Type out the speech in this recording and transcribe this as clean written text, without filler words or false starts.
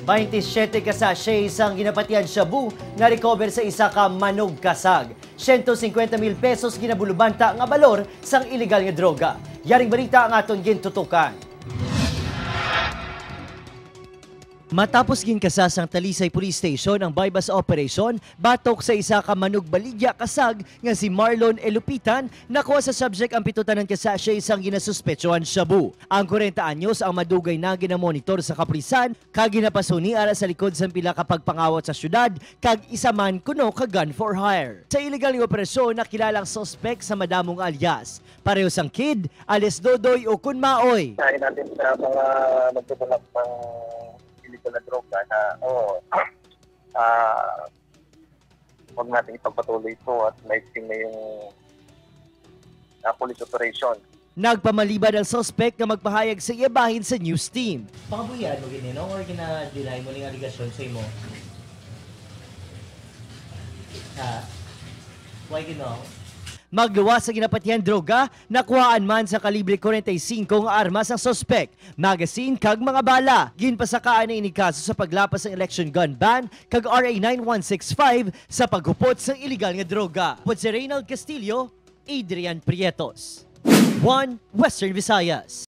27 ka sachets ang ginapatian shabu nga recover sa isa ka manog kasag. 150 mil pesos ginabulubanta nga balor sang illegal nga droga. Yaring balita ang aton gintutukan. Matapos ginkasa sang Talisay Police Station ang bypass operation batok sa isa ka manog baligya kasag nga si Marlon Elupitan, nakuha sa subject ang 7 ka sachet sang ginasuspetsohan shabu. Ang 40 anyos ang madugay na ginamonitor sa kapulisan kag ginapasuni ara sa likod sang pila ka pagpangawat sa syudad kag isa man kuno ka gun for hire. Sa illegal nga operasyon, nakilalang suspect sa madamong alias. Pareho sang Kid, alias Dodoy o kun Maoy. Sahin natin sa mga nagtutulak ng illegal na droga na oh, huwag natin ipagpatuloy ito at maigting na yung police operation. Nagpamaliban ang suspect nga magpahayag sa iyabahin sa news team. Pangabuhian mo gini, no? Or gina-deny mo ning aligasyon sa imo? Ha? Why gino? Magluwas sa ginapatihan droga, nakuhaan man sa kalibre 45 nga armas ang suspect, magazine kag mga bala. Ginpasakaan na ini kaso sa paglapas ng election gun ban kag RA 9165 sa paghupot sa illegal nga droga. Pod si Reynald Castillo, Adrian Prietos. 1 Western Visayas.